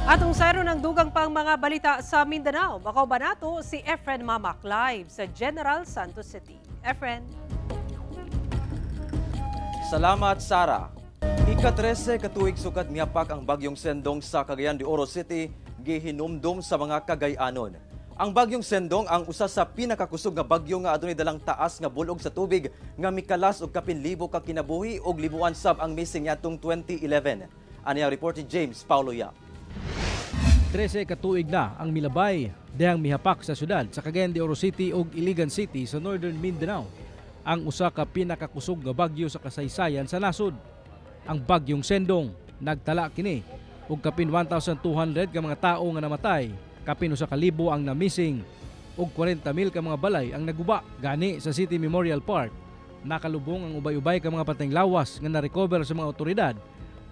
Atong sayron ang dugang pang mga balita sa Mindanao. Makauban nato si Efren Mamac live sa General Santos City. Efren. Salamat, Sara. Ika-13 katuig sukad mihapak ang bagyong Sendong sa Cagayan de Oro City, gihinumdum sa mga Cagayanon. Ang bagyong Sendong ang usa sa pinakakusog nga bagyo nga adunay dalang taas nga bulog sa tubig nga mikalas og kapin libo ka kinabuhi og libuan sab ang missing niadtong 2011. Ani ang report ni James Paulo Yap. 13 katuig na ang milabay dihang mihapak sa syudad sa Cagayan de Oro City ug Iligan City sa Northern Mindanao ang usa ka pinakakusog nga bagyo sa kasaysayan sa nasod. Ang bagyong Sendong, nagtala kini og kapin 1,200 ka mga tawo nga namatay, kapin 1,000 ang na-missing ug 40,000 ka mga balay ang naguba. Gani sa City Memorial Park, nakalubong ang ubay-ubay ka mga pateng lawas nga na-recover sa mga otoridad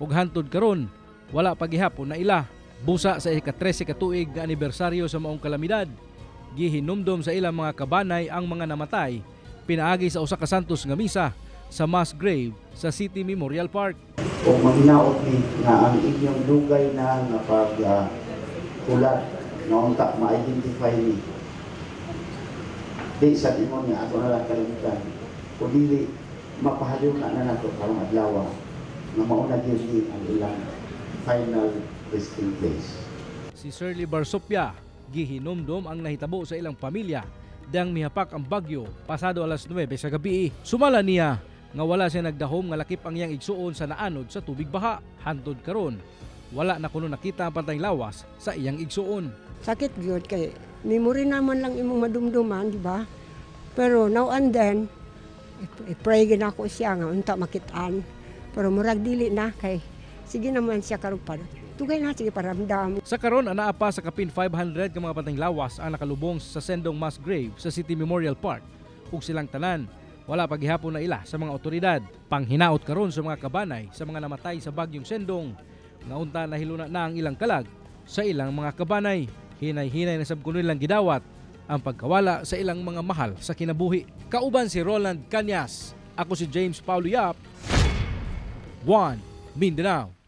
ug hantod karon wala pa gihapon na ila. Busa sa ika-13 katuig nga anibersaryo sa maong kalamidad, gihinumdom sa ilang mga kabanay ang mga namatay pinaagi sa usa ka santos nga misa sa mass grave sa City Memorial Park. Kung maghinaot ni nga ang inyong dugay na nga pag hulat nga unta ma-identify ni, di sa ingon nga ato na lang kalimutan, kung dili mapahaliw na na nato karong adlaw nga mauna gyud ni ang ilang final resting place. Si Shirley Barsopia, gihinumdom ang nahitabo sa ilang pamilya dang mihapak ang bagyo pasado alas 9 sa gabi. Sumala niya nga wala siya nagdahom nga lakip ang iyang igsuon sa naanod sa tubig baha. Hantod karon, wala na kuno nakita ang pantayng lawas sa iyang igsuon. Sakit gyud kay memory naman lang imong madumduman, di ba? Pero now and then, i-pray gid ako siya nga unta makitaan. Pero murag dili na kay sige naman siya karon pa. Tugay na sige paramdam. Sa karon, anaa pa sa kapin 500 ka mga pateng lawas ang nakalubong sa Sendong Mass Grave sa City Memorial Park ug silang tanan wala pa gihapon na ila sa mga otoridad. Panghinaot karon sa mga kabanay sa mga namatay sa bagyong Sendong nga unta nahiluna na ang ilang kalag sa ilang mga kabanay. Hinay-hinay na sab kuno ilang gidawat ang pagkawala sa ilang mga mahal sa kinabuhi. Kauban si Roland Canyas. Ako si James Paulo Yap. 1 Mindanao.